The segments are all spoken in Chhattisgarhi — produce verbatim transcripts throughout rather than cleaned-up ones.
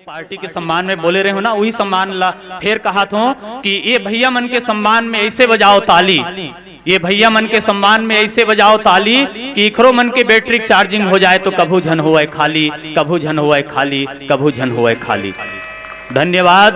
पार्टी के सम्मान में बोले रहे हो ना, वही सम्मान ला फेर कहत हों कि ये भैया मन के सम्मान में ऐसे बजाओ ताली, ये भैया मन के सम्मान में ऐसे बजाओ ताली कि इखरो मन के बैटरी चार्जिंग हो जाए तो कभू झन होवय खाली, कभू झन होवय खाली, कभू झन होवय खाली। धन्यवाद।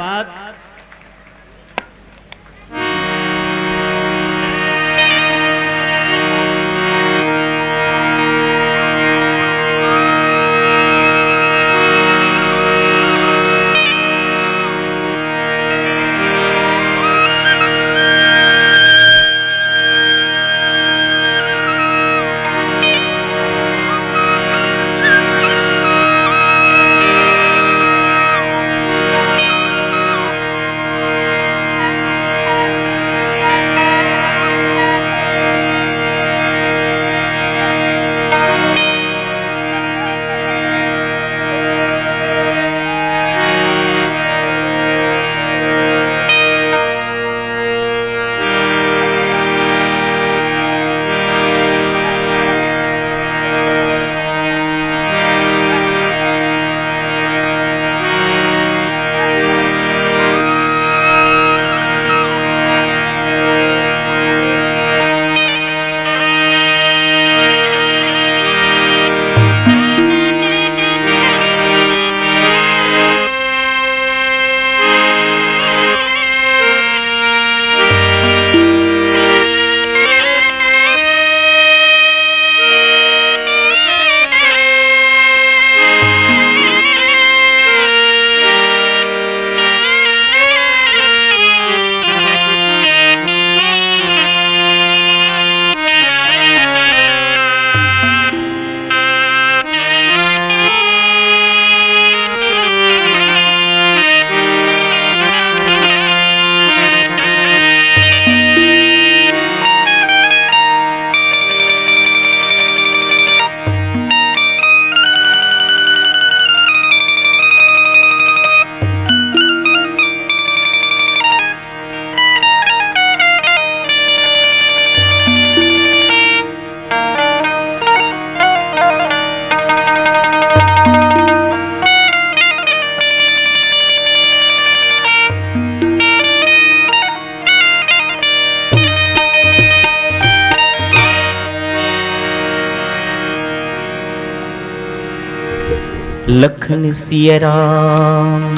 लखन सिया राम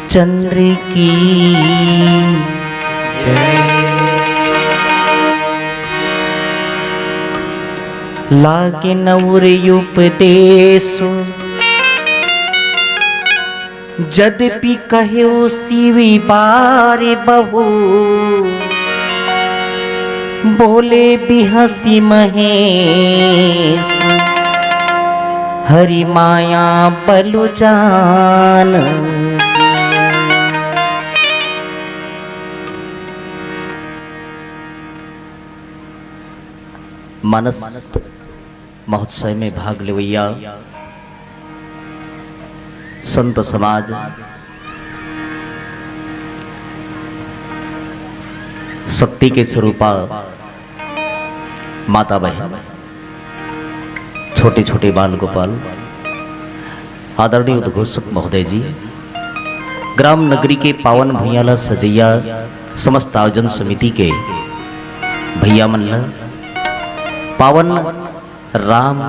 चंद्र की जय। लागे नउर उपदेश जदपि कहेउ सिवि बार बहु, बोले बिहसि महेश, हरि माया बलु जान। मानस महोत्सव में भाग लेवइया संत समाज, शक्ति के स्वरूपा माता बहन, छोटे छोटे बाल गोपाल, आदरणीय उद्घोषक महोदय जी, ग्राम नगरी के पावन भुइयां ला सजइया समस्त आयोजन समिति के भैया मन ला पावन राम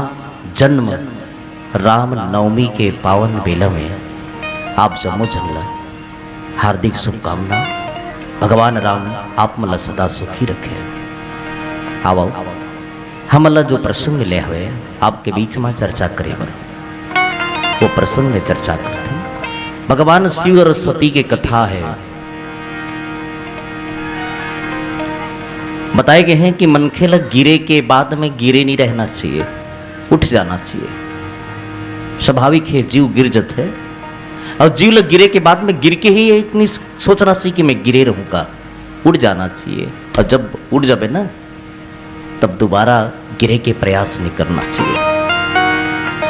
जन्म, राम नवमी के पावन बेला में आप जम्मो झन ला हार्दिक शुभकामना। भगवान राम आप मन ला सदा सुखी रखे। आवव, हमन ला जो प्रसंग मिले हवे आपके बीच में चर्चा करे बर, वो प्रसंग में चर्चा करते। भगवान शिव और सती के कथा है। बताए गए हैं कि मनखे ला गिरे के बाद में गिरे नहीं रहना चाहिए, उठ जाना चाहिए। स्वाभाविक है, जीव गिर जाते हैं और जीव ला गिरे के बाद में गिर के ही इतनी सोचना चाहिए कि मैं गिरे रहूँगा, उठ जाना चाहिए। और जब उठ जाबे ना, तब दोबारा गिरे के प्रयास नहीं करना चाहिए।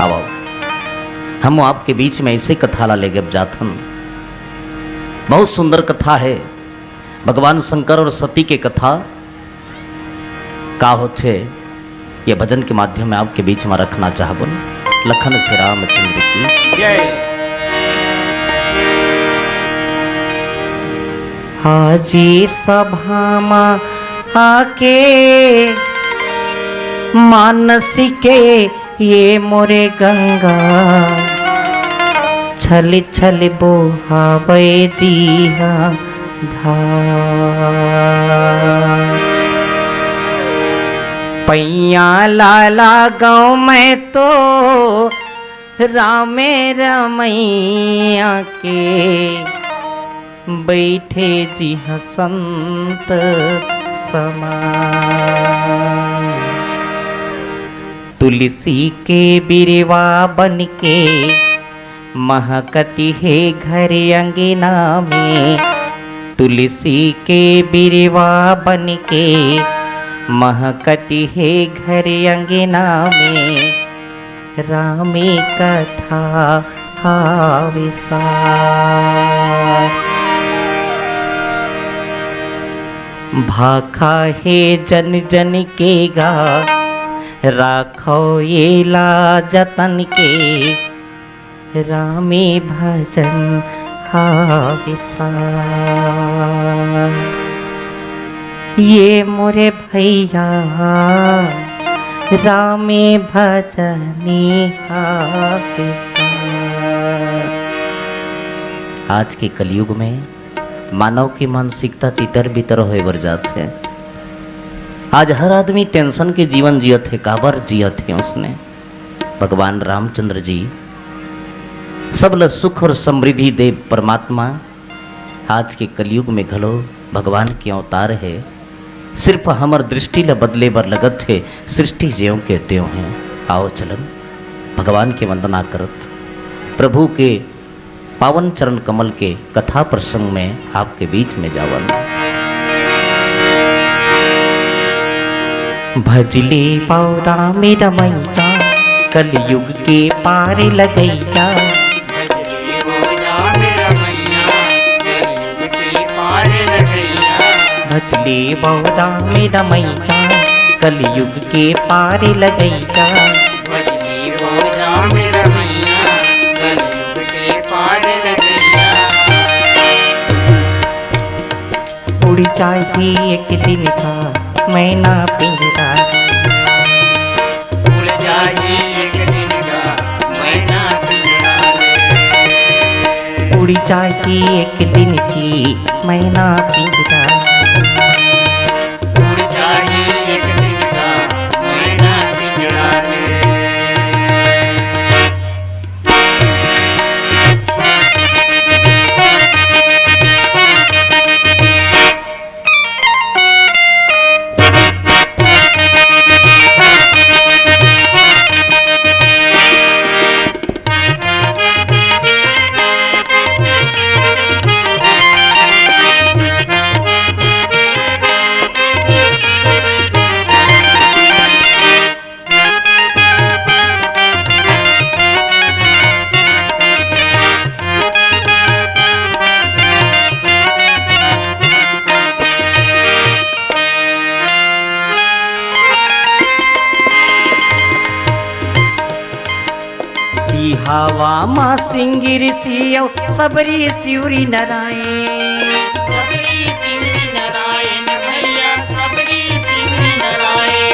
आवव, हम आपके बीच में ऐसे कथा ला लेके जात हन। बहुत सुंदर कथा है, भगवान शंकर और सती के कथा का होथे, ये भजन के माध्यम में आपके बीच में रखना चाहबो। लखन से रामचंद्र की जय। आज ये सभा म आके मानस के ये मोरे गंगा, छल छल बोहावय जिहा धार। पैया लाला गाँव में तो रामे रमैया के बैठे जिहा संत समान। तुलसी के बिरवा बन के महकती हे घर अंगना में, तुलसी के बिरवा बन के महकती हे घर अंगना में, रामे कथा हावे सार। भाखा हे जन जन के गा, राखो येला जतन के, रामे भजन हावे सार। ये मोरे भैया, रामे भजनी हावे सार। आज के कलयुग में मानव की मानसिकता तितर बितर होए बर जात हे। आज हर आदमी tension के जीवन जियत हे। काबर जियत हे उसने? भगवान रामचंद्र जी सब ल सुख और समृद्धि दे परमात्मा। आज के कलयुग में घलो भगवान के अवतार हे, सिर्फ हमर दृष्टि ल बदले बर लगत हे, सृष्टि ज्यों के त्यों हे। आओ चलन भगवान के वंदना करत प्रभु के पावन चरण कमल के कथा प्रसंग में आपके बीच में जावन। भजले पाओ राम रमैया, कलयुग के पार लगैया। भजले पाओ राम रमैया, कलयुग के पार लगैया। भजले वो राम रमैया, कलयुग के पार लगैया। उड़ जाही एक दिन का मैना पिंजरा। उड़ जाही एक दिन का मैना पिंजरा। उड़ जाही एक दिन की मैना पिंजरा। उड़ जाही एक दिन का मैना पिंजरा ले। सिहावा मा सिंगिर सियौ सबरी सिउरी नराए। सबरी सिउरी नराए न भैया, सबरी सिउरी नराए।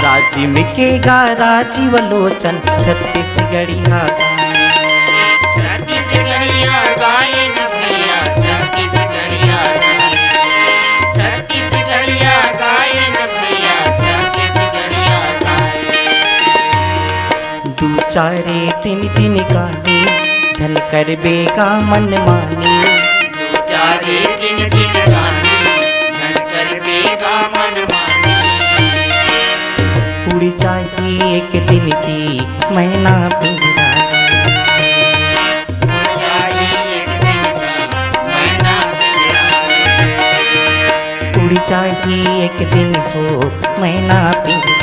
राजिम के गा राजीव लोचन छत्तीसगढ़िया गाए। छत्तीसगढ़िया गाए न भैया, छत्तीसगढ़िया गाए। छत्तीसगढ़िया गाए न भैया, छत्तीसगढ़िया गाए। दू चारे दिन जिन गाने, झन करबे गा मन माने। दू चारे दिन जिन गाने, झन करबे गा मन माने। उड़ जाही एक दिन की मैना पिंजरा। उड़ जाही एक दिन की मैना पिंजरा। उड़ जाही एक दिन हो मैना पिंजरा।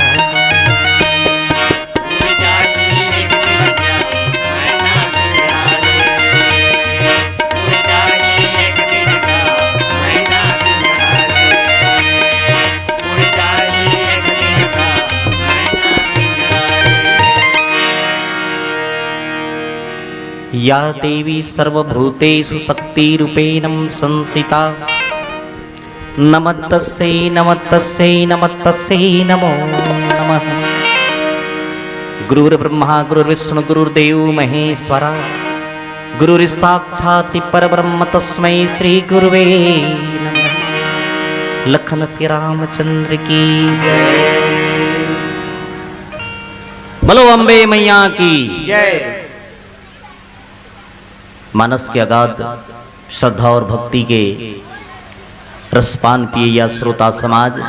या देवी सर्वभूतेषु शक्तिरूपेण संस्थिता। नमस्तस्यै नमस्तस्यै नमस्तस्यै नमो नमः। गुरुर्ब्रह्मा गुरुर्विष्णु गुरुर्देव महेश्वरा। गुरुर्साक्षात् परब्रह्म तस्मै श्री गुरुवे नमः। लखन श्री रामचंद्र की जय। बोलो अम्बे मैया की जय। मानस के अगाध श्रद्धा और भक्ति के रसपान पिए या श्रोता समाज,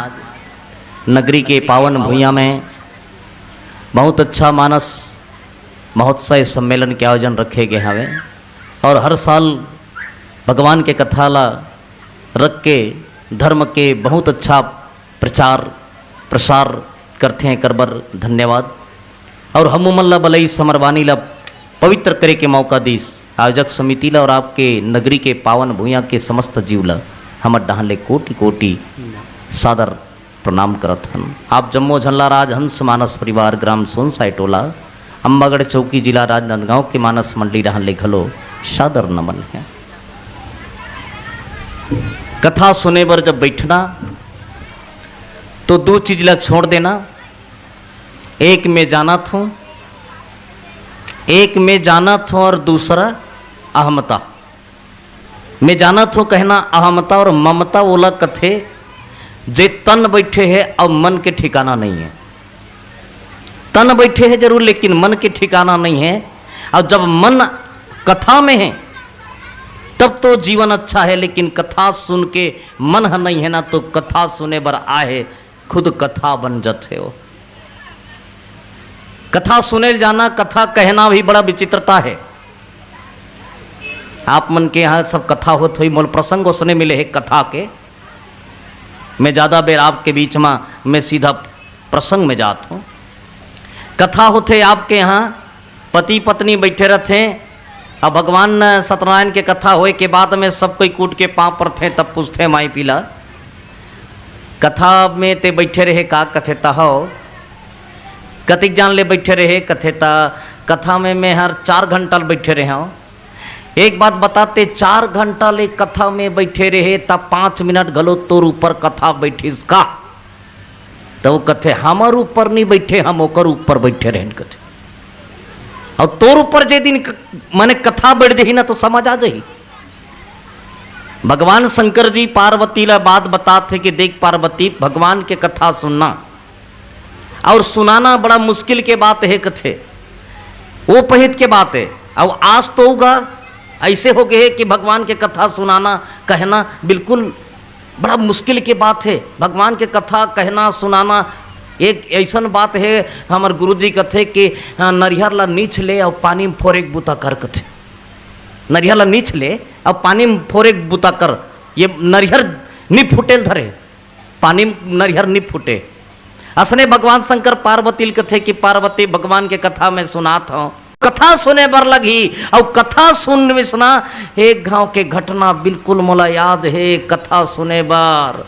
नगरी के पावन भुइयां में बहुत अच्छा मानस महोत्सव सम्मेलन के आयोजन रखे गए हवे और हर साल भगवान के कथा ला रख के धर्म के बहुत अच्छा प्रचार प्रसार करथे, एकर बर धन्यवाद। और हमू मन ला बलई समरवानी ला पवित्र करे के मौका दीस आयोजक समिति ला और आपके नगरी के पावन भुइयां के समस्त जीव ला हमर डहान ले कोटि कोटि सादर प्रणाम करत हन। आप जम्मो झन ला राजहंस मानस परिवार ग्राम सोनसाय टोला अम्बागढ़ चौकी जिला राजनांदगांव के मानस मंडली डहान ले घलो सादर नमन है। कथा सुने बर जब बैठना तो दो चीज ला छोड़ देना, एक मैं जानत हूं, एक मैं जानत हूं और दूसरा अहमता। मैं जानत हूं कहना अहमता और ममता ओला कथे जे तन बैठे है और मन के ठिकाना नहीं है। तन बैठे है जरूर, लेकिन मन के ठिकाना नहीं है। और जब मन कथा में है तब तो जीवन अच्छा है, लेकिन कथा सुन के मन ह नहीं है ना, तो कथा सुने बर आए खुद कथा बन जथे हो। कथा सुने जाना, कथा कहना भी बड़ा विचित्रता है। आप मन के यहाँ सब कथा होत होई, मोल प्रसंग उसने मिले है कथा के। मैं ज्यादा बेर आपके बीच में, मैं सीधा प्रसंग में जात हूँ। कथा होथे आपके यहाँ, पति पत्नी बैठे रहथे, अब भगवान सत्यनारायण के कथा होए के बाद में सब कोई कूट के पांव पड़थे, तब पूछथे, माई पीला, कथा में ते बैठे रहे का? कथे, त हव। कतिक जान ले बैठे रहे? कथे, त कथा में मैं हर चार घंटा ले बैठे रहे हव। एक बात बता, ते चार घंटा ले कथा में बैठे रहे, त पांच मिनट घलो तोर ऊपर कथा बैठिस का? त वो कथे, हमर ऊपर नहीं बैठे, हम ओकर ऊपर बैठे रहेन, कथे। और तोर ऊपर जे दिन क-, माने कथा बैठ जाही ना, तो समझ आ जाही। भगवान शंकर जी पार्वती ला बात बताथे कि देख पार्वती, भगवान के कथा सुनना और सुनाना बड़ा मुश्किल के बात है, कथे। वो पहित के बात है। अब आज तो होगा, ऐसे हो गए है कि भगवान के कथा सुनाना, कहना बिल्कुल बड़ा मुश्किल के बात है। भगवान के कथा कहना, सुनाना एक ऐसन बात है। हमर गुरुजी कथे कि, हाँ, नरिहर ला नीच ले और पानी में फोरे के बूता कर, कथे। नरिहर ला नीच ले और पानी में फोरे के बूता कर, ये नरिहर नी फूटेल धरे, पानी में नरिहर नी फूटे। असने भगवान शंकर पार्वती ल कथे कि पार्वती, भगवान के कथा में सुनात हूँ, कथा सुने बर लगही, और कथा सुन विसना एक गांव के घटना बिल्कुल मोला याद है, कथा सुने बर।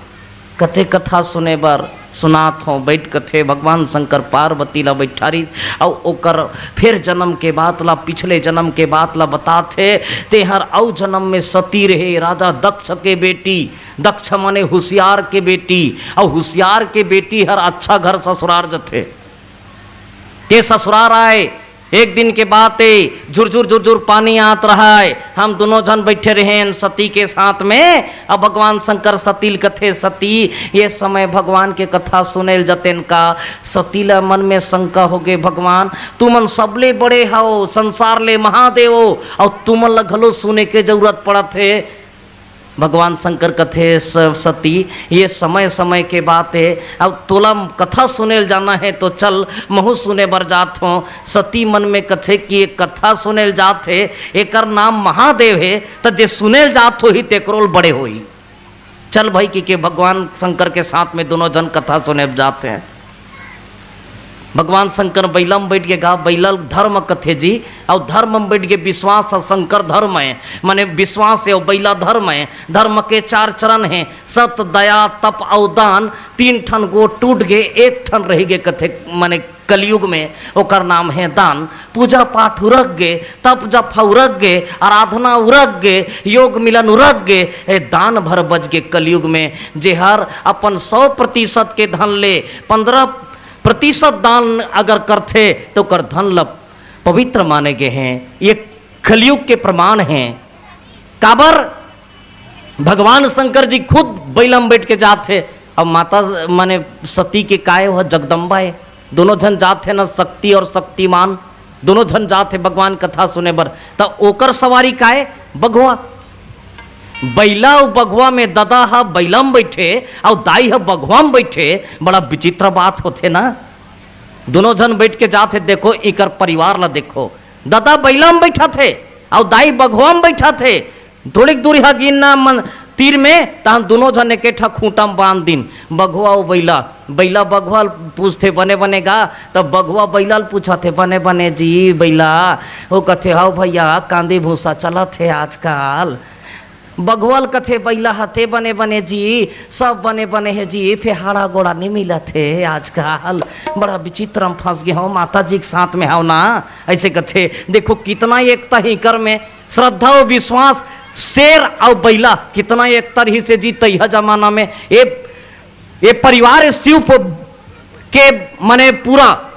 कथे, कथा सुने बर सुनात हूँ, बैठ कथे। भगवान शंकर पार्वती ला बैठारिस, अउ ओकर फेर जन्म के बात ला, पिछले जन्म के बात ला बतात हे। तेहर अउ जन्म में सती रहे, राजा दक्ष के बेटी, दक्ष माने हुसियार के बेटी, अउ हुसियार के बेटी हर अच्छा घर ससुरार जथे। के ससुरार आए, एक दिन के बात ए, झुरझुर झुरझुर पानी आत रहय। हम दुनों झन बइठे रहेन सती के साथ में। अब भगवान शंकर सती ल कथे, सती, ये समय भगवान के कथा सुने ल जतेन का? सती ल मन में शंका होगे, भगवान, तुमन सबले बड़े हव, संसार ले महादेव हो, अउ तुमन ल घलो सुने के जरूरत पड़त हे। भगवान शंकर कथे, "स-, सती, ये समय समय के बात हे, अब तोला कथा सुने ल जाना हे तो चल, महू सुने बर जात हों।" सती मन में कथे कि ये कथा सुने ल जात हे, एकर नाम महादेव हे, त जे सुने ल जात होही तेकरो ल बड़े होही। चल भाई, कि के भगवान शंकर के साथ में दुनों झन कथा सुने बर जात हे। भगवान शंकर बइला म बइठ के गा, बइला ल धर्म कथे जी, अउ धर्म म बइठ के विश्वास ह, शंकर धर्म हे, माने विश्वास हे, अउ बइला धर्म हे। धर्म के चार चरण हे, सत, दया, तप अउ दान। तीन ठन गोड़ टूट गे, एक ठन रहि गे कथे, माने कलयुग में ओकर नाम हे दान। पूजा पाठ उरक गे, तप जप उरक गे, आराधना उरक गे, योग मिलन उरक गे। ए, दान भर बच गे कलयुग में। जेहर अपन सौ प्रतिशत के धन ले पंद्रह प्रतिशत दान अगर करथे, तो ओकर धन ल पवित्र माने गे हे। ये कलयुग के प्रमाण हे। काबर? भगवान शंकर जी खुद बइला म बइठ के जात हे। अब माता, माने सती के काय, वह जगदम्बा हे, दोनों झन जात हे ना, शक्ति और शक्तिमान, दोनों झन जात हे भगवान कथा सुने बर। त ओकर सवारी काय? बघवा। बइला अउ बघवा में ददा ह बइला म बइठे अउ दाई ह बघवा म बइठे, बड़ा विचित्र बात होथे ना। दोनों झन बइठ के जात हे, देखो इकर परिवार ला देखो, ददा बइला म बइठत हे अउ दाई बघवा म बइठत हे। थोड़िक दूरिहा गिन ना मन तीर में, तहन दोनों झन एके ठा खूंटा म बांध दिन, बघवा अउ बइला। बइला बघवा ल पूछथे, "बने बने गा?" त बघवा बइला ल पूछत हे, "बने बने जी बइला?" वो कथे, "हव भइया, कांदी भूसा चलत हे आजकल।" बघवा ल कथे बइला ह, "ते बने बने जी?" "सब बने बने हे जी, फेर हाड़ा गोड़ा नइ मिलत हे आजकल, बड़ा विचित्र म फंस गे हव, माता जी के साथ में हव ना।" अइसे कथे। देखो कितना एकता हे इकर में, श्रद्धा अउ विश्वास, शेर अउ बइला, कितना एकता रहिस हे जी तइहा जमाना में। ए, ए परिवार शिव प-, के मने पूरा।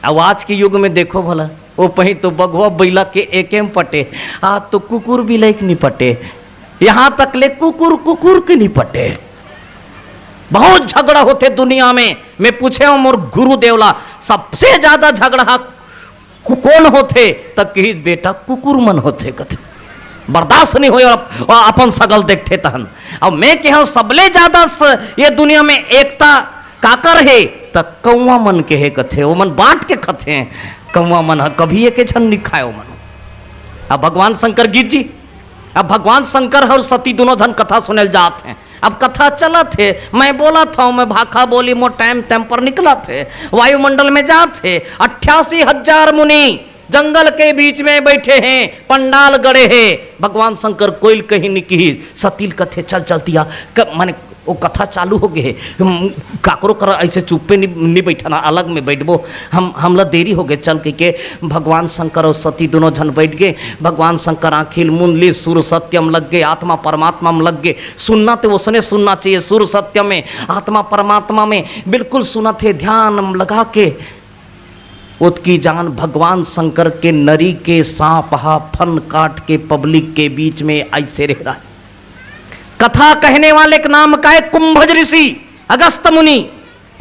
अब आज के युग में देखो भला, ओ पहीं तो बघवा बइला के एके म पटे, आज तो कुकुर बिलई के नइ पटे, यहाँ तक ले कुकुर कुकुर के नइ पटे। बहुत झगड़ा होथे दुनिया में। मैं पूछे हंव मोर गुरुदेव ला, सबसे ज्यादा झगड़ा कु-, कोन होथे? त कहिस, "बेटा, कुकुर मन होथे," कथे। बर्दाश्त नइ होय, अप-, अपन सकल देखथे तहन। अब मैं कहे हंव, सबले ज्यादा स-, ये दुनिया में एकता काकर हे? त कौवा मन के हे कथे, ओमन बांट के खाथे। कौवा मन ह कभी एके झन नइ खाय ओमन। अब भगवान शंकर गिर जी, अब भगवान शंकर अउ सती दोनों झन कथा सुने ल जात हे। अब कथा चलत हे, मैं बोलत हंव, मैं भाखा बोली, मोर टाइम टेम्पर निकलत हे, वायुमंडल में जात हे, अट्ठासी हजार मुनि जंगल के बीच में बइठे हे, पंडाल गड़े हे। भगवान शंकर कोई ल कहीं नइ किहिस, सती ल कथे, "चल, चल तिहा, क-, माने ओ कथा चालू हो गे हे, हम काकरो करा अइसे चुप्पे नइ, नइ बइठना, अलग में बइठबो, हम, हमला देरी हो गे, चल," कहिके भगवान शंकर अउ सती दोनों झन बइठ गे। भगवान शंकर आंखी ल मूंद लिस, सुर सत्य म लग गे, आत्मा परमात्मा म लग गे। सुनना ते ओसने सुनना चाहिए, सुर सत्य में, आत्मा परमात्मा में बिल्कुल सुनत हे, ध्यान लगा के। ओतकी जान भगवान शंकर के नरी के सांप हा फन काट के पब्लिक के बीच में अइसे रह रहा है। कथा कहने वाले के नाम का है कुंभज ऋषि, अगस्त मुनि।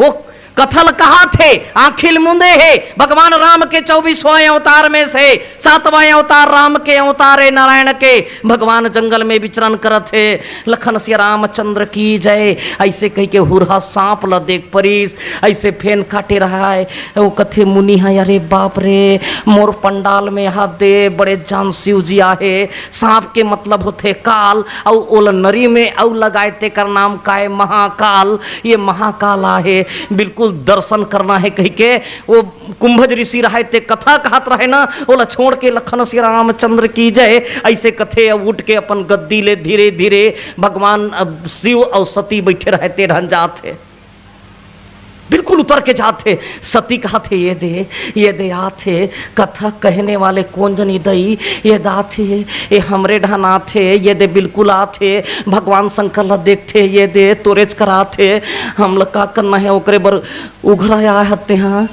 वो कथा ल कहात हे, आंखी ल मूंदे हे। भगवान राम के चौबीसवां अवतार में से सातवां अवतार राम के अवतार हे, नारायण के। भगवान जंगल में विचरण करत हे। लखन सिया रामचंद्र की जय, अइसे कहिके हुरहा सांप ल देख परिस, अइसे फेन काटे रहा है। वो कथे मुनि ह, "अरे बाप रे, मोर पंडाल में हाथ दे, बड़े जान शिव जी आहे।" सांप के मतलब होथे काल, अउ ओला नरी में अउ लगाए, तेकर नाम काय, महाकाल। ये महाकाल आहे, बिल्कुल दर्शन करना है कहिके वो कुंभज ऋषि रहे, ते कथा कहत रहे ना, ओला छोड़ के लखन सिया रामचंद्र की जय, अइसे कथे, अउ उठ के अपन गद्दी ले धीरे धीरे भगवान, अ, शिव अउ सती बइठे रहे, ते डहन जात हे। बिल्कुल उतर के जात हे। सती कहत हे, "ये दे, ये दे आत हे, कथा कहने वाले कोन जनी दई, ये दे आत हे, ये हमरे डहन आत हे, ये दे बिल्कुल आत हे, भगवान शंकर ला देखथे, ये दे तोरेच करात हे, हमला का करना हे ओकरे बर उघरा आय हत्ते हा,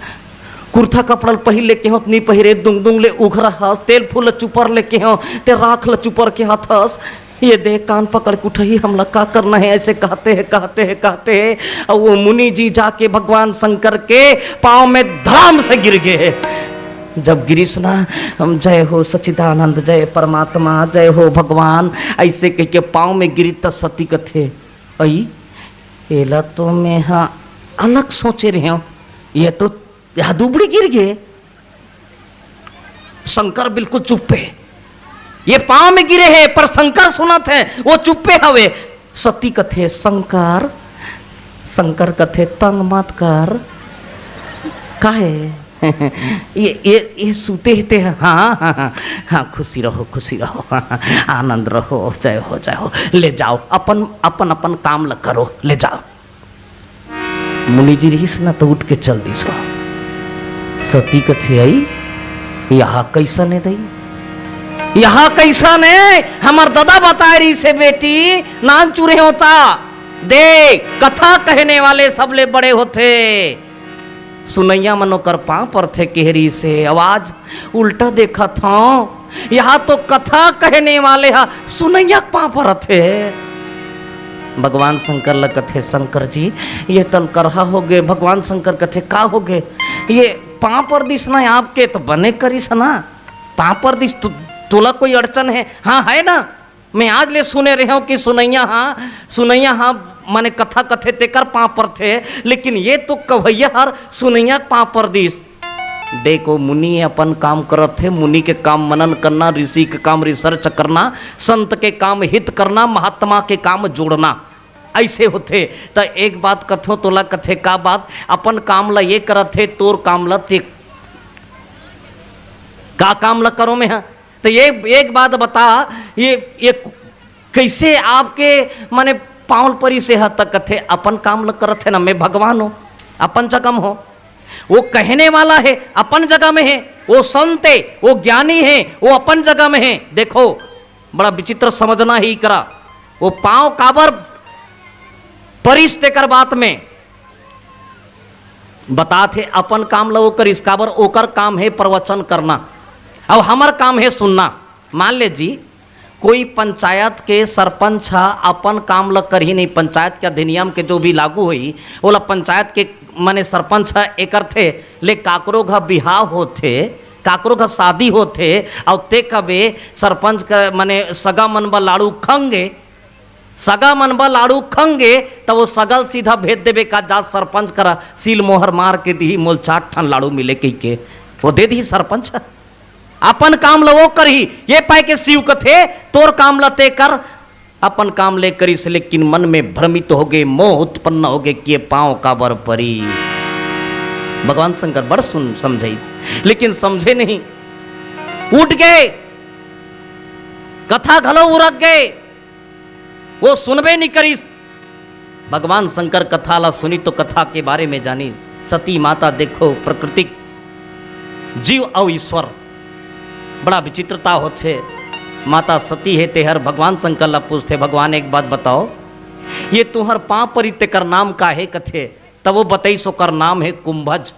कुर्ता कपड़ा ल पहिर ले केहों त नी पहिरे, दुंग दुंग ले उघरा हस, तेल फूल ल चुपर ले केहों, ते राख ल चुपर के आत हस, ये दे कान पकड़ के उठही, हमला का करना है?" अइसे कहते हे, कहते हे, कहते हे, अउ वो मुनि जी जाके भगवान शंकर के पाँव में धड़ाम से गिर गे। जब गिरिस ना, हम, "जय हो सच्चिदानंद, जय परमात्मा, जय हो भगवान," अइसे कहिके पाँव में गिरिस त सती कथे, "अई, एला तो मैं हा अलग सोचे रहेंव, ये तो, ये हा दुबड़ी गिर गे।" शंकर बिल्कुल चुप्पे। ये पाँव में गिरे हे, पर शंकर सुनत हे, वो चुप्पे हवे। सती कथे, "शंकर," शंकर कथे, "तंग मत कर।" "काहे?" "ये, ये, ये सूते हे ते।" "हाँ, हाँ, हाँ, हाँ, खुशी रहो, खुशी रहो, आनंद रहो, जय हो, जय हो, ले जाओ, अपन, अपन, अपन काम ल करो, ले जाओ।" मुनि जी रहिस ना, तो उठ के चल दिस। सती कथे, "आई, यहाँ कैसन हे दई? यहाँ कैसन हे?" "हमर ददा बताए रहिस हे बेटी, नान चुरे होता। देख, कथा कहने वाले सबले बड़े होथे।" सुनइया मन ओकर पाँव परथे कहे रहिस हे, अउ आज उल्टा देखत हंव, यहाँ तो कथा कहने वाले ह सुनइया के पाँव परत हे। भगवान शंकर ल कथे, "शंकर जी, ये तलकरहा होगे।" भगवान शंकर कथे, "का होगे?" "ये पाँव पर दिस ना, आपके तो बने करिस ना, पाँव पर दिस, तोला कोई अड़चन हे?" "हाँ, हे ना।" मैं आज ले सुने रहे हंव कि सुनइया हा, सुनइया हा, माने कथा कथे तेकर पाँव परथे, लेकिन ये तो कवैया हर सुनइया के पाँव पर दिस। देखो, मुनि अपन काम करत हे, मुनि के काम मनन करना, ऋषि के काम research करना, संत के काम हित करना, महात्मा के काम जोड़ना, ऐसे होथे। त एक बात कथों तोला, कथे, "का बात?" "अपन काम ला ये करत हे, तोर काम ला ते।" "का काम ला करों मैं हा?" तो ये एक बात बता, ये, ये कैसे आपके, माने, पाँव ल परिस हे? त कथे, "अपन काम ल करत हे ना, मैं भगवान हंव, अपन जगह म हंव।" वो कहने वाला हे, अपन जगह में हे, वो संत हे, वो ज्ञानी हे, वो अपन जगह में हे। देखो, बड़ा विचित्र समझना हे इकरा। वो पाँव काबर परिस तेकर बात में बतात हे, अपन काम ल वो करिस, काबर ओकर काम हे प्रवचन करना, अउ हमर काम हे सुनना। मान ले जी, कोई पंचायत के सरपंच ह अपन काम ल करही नहीं, पंचायत के अधिनियम के जो भी लागू होही, ओला पंचायत के, माने, सरपंच ह ए करथे, ले काकरो घर बिहाव होथे, काकरो घर शादी होथे, अउ ते कबे सरपंच का, माने, सगा मन बर लाड़ू खंगे, सगा मन बर लाड़ू खंगे, त वो सगा ल सीधा भेज देबे का, "जा सरपंच करा, सील मोहर मार के दिही, मोल चार ठन लाड़ू मिले," कहिके वो दे दिही सरपंच। अपन काम ल वो करही, ये पाय के शिव कथे, "तोर काम ल ते कर, अपन काम ले करिस, लेकिन मन में भ्रमित होगे, मोह उत्पन्न होगे कि ये पाँव काबर परी।" भगवान शंकर बड़ सुन समझाइस, लेकिन समझे नहीं, उठ गए, कथा घलो उरक गए। वो सुनबे नहीं करिस। भगवान शंकर कथा ला सुनी तो कथा के बारे में जानी। सती माता देखो, प्राकृतिक जीव अउ ईश्वर, बड़ा विचित्रता होथे। माता सती हे, तेहर भगवान शंकर ला पूछथे, "भगवान, एक बात बताओ, ये तुहर पाँव परी तेकर नाम का हे?" कथे, तब वो बतइस, "ओकर नाम हे कुंभज।"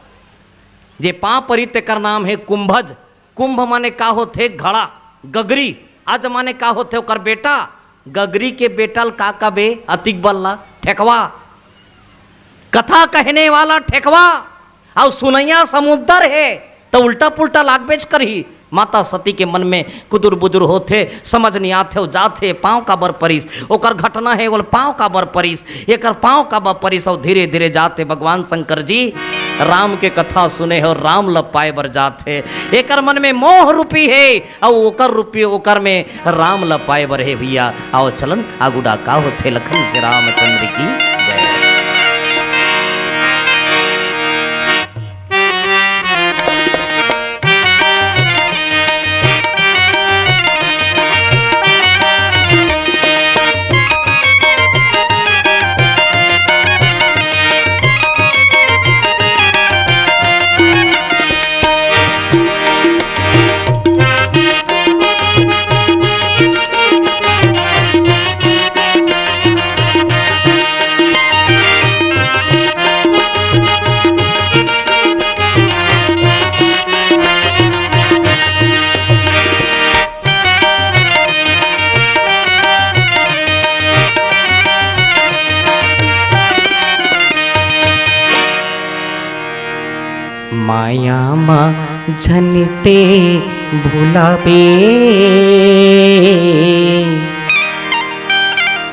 जे पाँव परी तेकर नाम हे कुंभज। कुंभ माने का होथे? घड़ा, गगरी। अज माने का होथे? ओकर बेटा। गगरी के बेटा ल का कबे? अतिक बल्ला, ठेकवा। कथा कहने वाला ठेकवा, अउ सुनइया समुद्र हे, त उल्टा पुल्टा लागबेच करही। माता सती के मन में कुदुर बुदुर होथे, समझ नहीं आथे, अउ जाथे, पाँव काबर परिस, ओकर घटना हे, ओल पाँव काबर परिस, एकर पाँव काबर परिस, अउ धीरे धीरे जाथे। भगवान शंकर जी राम के कथा सुने हे, राम ल पाए बर जाथे। एकर मन में मोह रूपी हे, अउ ओकर रूपी, ओकर में राम ल पाए बर हे भैया। आओ चलन आगू डा का होथे। लखन से रामचंद्र की जय। माया म झन ते भुलाबे,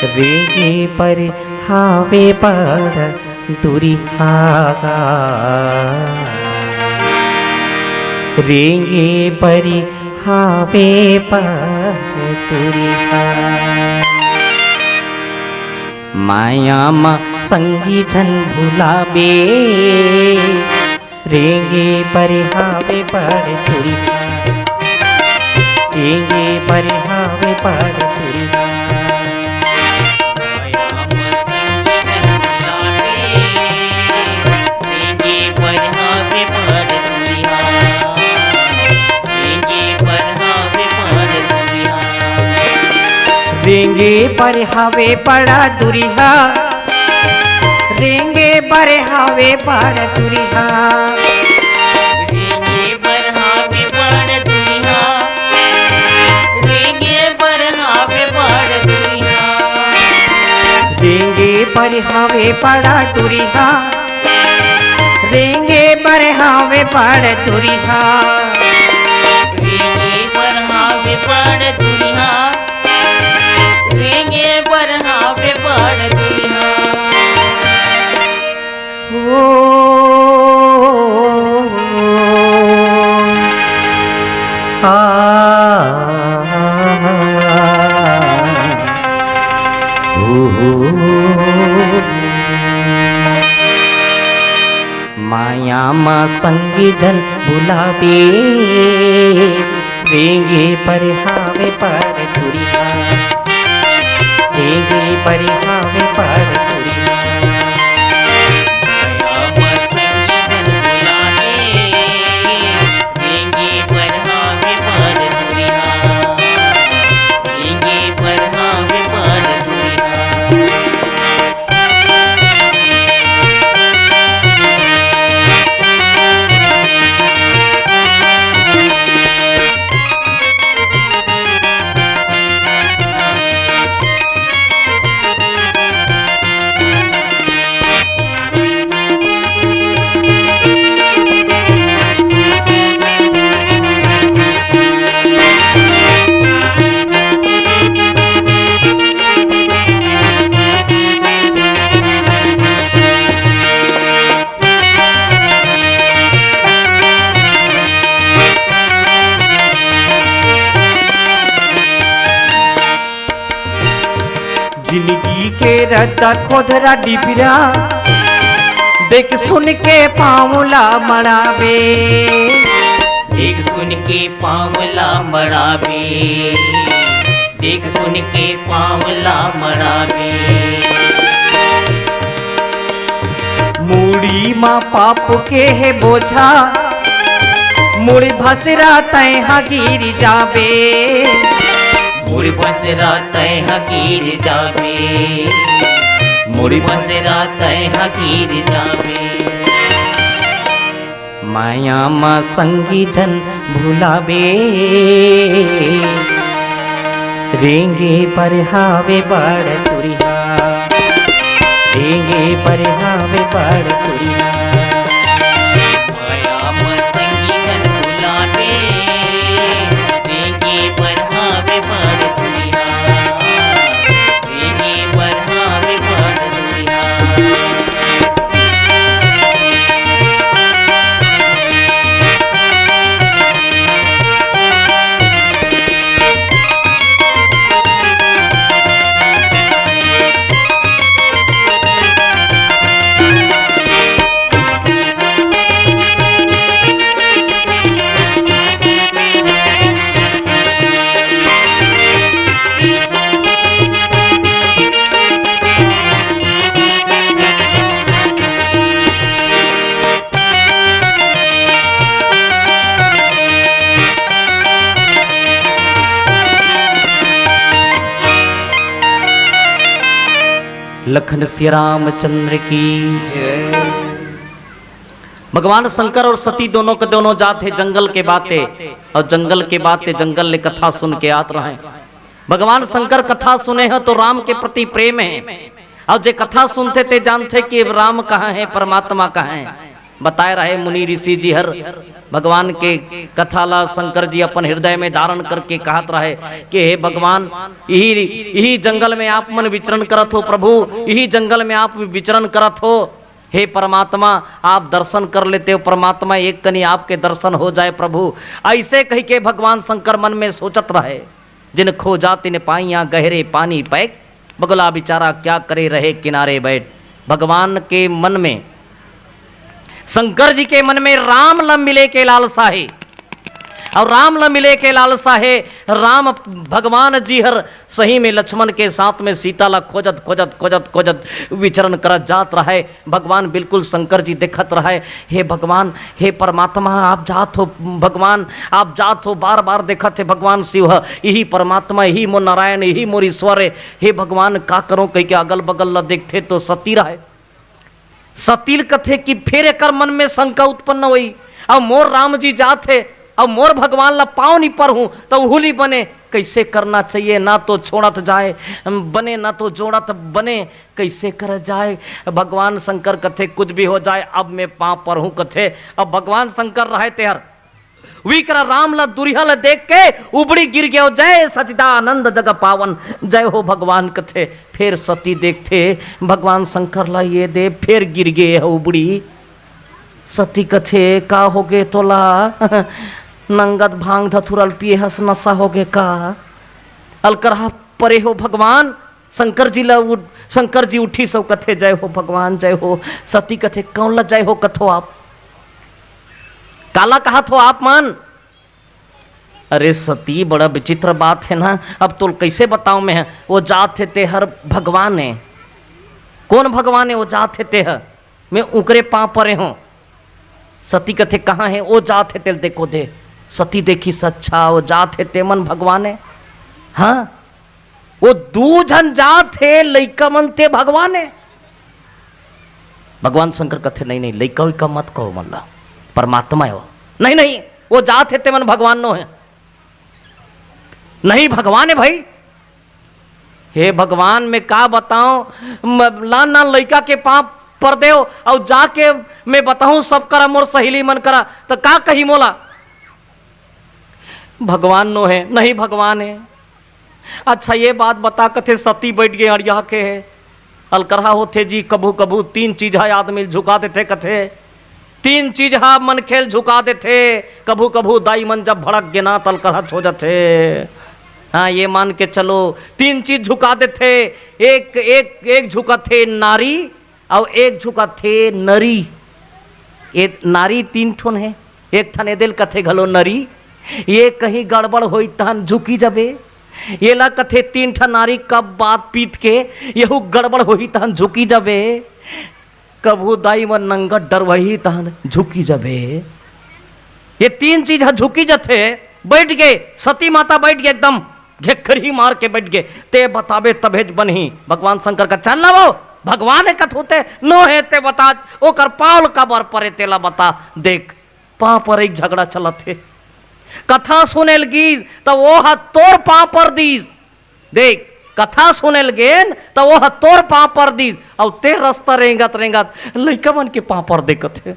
रेंगे पर हावे बड़ दुरिहा। रेंगे पर हावे बड़ दुरिहा। माया म संगी झन भुलाबे, रेंगे पर हावे बड़ दुरिहा। रेंगे पर हावे बड़ दुरिहा। माया म संगी झन भुलाबे, रेंगे पर हावे बड़ दुरिहा। ए बर हावे बड़ा दुरिहा, रेंगे बर हावे बड़ दुरिहा। रेंगे बर हावे बड़ दुरिहा, रेंगे बर हावे बड़ दुरिहा। रेंगे बर हावे बड़ा दुरिहा, रेंगे बर हावे बड़ दुरिहा। रेंगे बर हावे बड़ दुरिहा, रेंगे बर हावे बड़ दुरिहा। ओ, आ, ओ, माया मा संगी झन भुलाबे, रेंगे बर हावे बड़ दुरिहा, रेंगे बर हावे बड़ दुरिहा। माया मा संगी झन भुलाबे, रेंगे बर हावे बड़ दुरिहा, रेंगे बर हावे बड़ दुरिहा। जिंदगी के रद्दा खोदरा डिबरा, देख सुन के पाँव ला मड़ाबे। देख सुन के पाँव ला मड़ाबे, देख सुन के पाँव ला मड़ाबे। मुड़ी मा पाप के हे बोझा, मुड़ भसरा तैं हा गिर जाबे। मुड़ भसरा तैं हा गिर जाबे, मुड़ भसरा तैं हा गिर जाबे। माया मा संगी झन भुलाबे, रेंगे बर हावे बड़ दुरिहा, रेंगे बर हावे बड़ दुरिहा। माया मा संगी झन भुलाबे, रेंगे बर हावे बड़ दुरिहा, रेंगे बर हावे बड़ दुरिहा। लखन सिया रामचंद्र की जय। भगवान शंकर और सती दोनों के दोनों जात हे जंगल के बाते, और जंगल के बाते जंगल ले कथा सुन के आत रहे। भगवान शंकर कथा सुने हे तो राम के प्रति प्रेम हे, और जे कथा सुनथे ते जानथे कि राम कहाँ हे, परमात्मा कहाँ हे। बताए रहे मुनि ऋषि जी हर भगवान के कथा ला शंकर जी अपन हृदय में धारण करके कहत रहे कि हे भगवान, इही, इही जंगल में आप मन विचरण करत हो प्रभु, इही जंगल में आप विचरण करत हो। हे परमात्मा, आप दर्शन कर लेते हो परमात्मा, एक कनी आपके दर्शन हो जाए प्रभु। ऐसे कहि के भगवान शंकर मन में सोचत रहे। जिन खोजा तिन पाइया गहरे पानी पैठ, बगुला बिचारा क्या करे रहे किनारे बैठ। भगवान के मन में, शंकर जी के मन में राम ल मिले के लालसा हे, और राम ल मिले के लालसा हे। राम भगवान जी हर सही में लक्ष्मण के साथ में सीता ला खोजत, खोजत, खोजत, खोजत विचरण करत जात रहय। भगवान बिल्कुल शंकर जी देखत रहय, "हे भगवान, हे परमात्मा, आप जात हो भगवान, आप जात हो।" बार-बार देखत हे भगवान शिव ह, "इही परमात्मा, इही मोर नारायण, इही मोर ईश्वर हे, हे भगवान, का करों?" कहिके अगल-बगल ला देखथे तो सती रहय। सती ल कथे कि फेर एकर मन में शंका उत्पन्न होई, "अब मोर राम जी जात हे, अब मोर भगवान ला पाँव नी परहूं, त उहू नी बने, कइसे करना चाहिए? ना तो छोड़त जाय बने, ना तो जोड़त बने, कइसे कर जाय?" भगवान शंकर कथे, "कुछ भी हो जाय, अब मैं पाँव परहूं," कथे। अब भगवान शंकर रहय तेहर, विकरा राम ला दुरिहा ला देख के उबड़ी गिर गयो, "जय सचिदानंद जग पावन, जय हो भगवान," कथे। फेर सती देखथे भगवान शंकर ला, ये दे फेर गिर गे ह उबड़ी। सती कथे, "का होगे तोला? नंगत भांग धथुरल पिए हस, नशा होगे का?" अलकरहा परे हो भगवान, शंकर जी ला उठ-, शंकर जी उठिस अउ कथे, "जय हो भगवान, जय हो।" सती कथे, "कौन ला जय हो कथो आप? काला कहत हो आप मन?" "अरे सती, बड़ा विचित्र बात हे ना, अब तोल कइसे बताओं मैं? वो जात हे तेहर भगवान हे।" "कौन भगवान हे वो जात हे तेहर? मैं उकरे पाँव परे हों।" सती कथे, "कहाँ हे?" "वो जात हे तेल देखो दे।" सती देखिस, "अच्छा, वो जात हे ते मन भगवान हे?" हाँ, वो दू झन जात हे, लइका मन ते भगवान हे। भगवान शंकर कथे, "नहीं, नहीं, लइका उइका मत कहो मन ला, परमात्मा हे वो।" "नहीं, नहीं, वो जात हे ते मन भगवान नो हे।" "नहीं, भगवान हे भाई।" "हे भगवान, मैं का बताओं, म-, ला ना लइका के पाँव पर देव, अउ जाके मैं बताहूँ सब करा, मोर सहेली मन करा, त का कही मोला?" "भगवान नो हे।" "नहीं, भगवान हे।" "अच्छा, ये बात बता," कथे, सती बइठ गे अड़िया के हे। अलकरहा होथे जी, कभू कभू तीन चीज ह आदमी ल झुका देथे कथे। तीन चीज ह मनखे ल झुका देथे। कभू कभू दाई मन जब भड़क गे ना, त अलकरहा हो जथे। हाँ, ये मान के चलो, तीन चीज झुका देथे। एक, एक, एक झुकथे नारी, अउ एक झुकथे नरी। ये नारी तीन ठोन हे, एक ठन एदे ल कथे घलो नरी। ये कहीं गड़बड़ होई तहन झुकी जबे। ये ला कथे तीन ठन नारी कब बात पीत के, यहू गड़बड़ होई तहन झुकी जबे। कभू दाई मन नंगत डरवही तहन झुकी जबे। ये तीन चीज ह झुकी जथे। बइठ गे, सती माता बइठ गे, एकदम घेखरही मार के बइठ गे। "ते बताबे तभेच बनही।" भगवान शंकर कथे, "चल ना वो, भगवान हे कथू ते, नो हे ते बता, ओकर पाँव ल काबर परे तेला बता।" देख, पाँव परे के झगड़ा चलत हे। कथा सुने ल गीस, त वो ह तोर पाँव पर दीस। देख, कथा सुने ल गेन, त वो ह तोर पाँव पर दीस, अउ ते रस्ता रेंगत रेंगत लइका मन के पाँव पर देखत हे।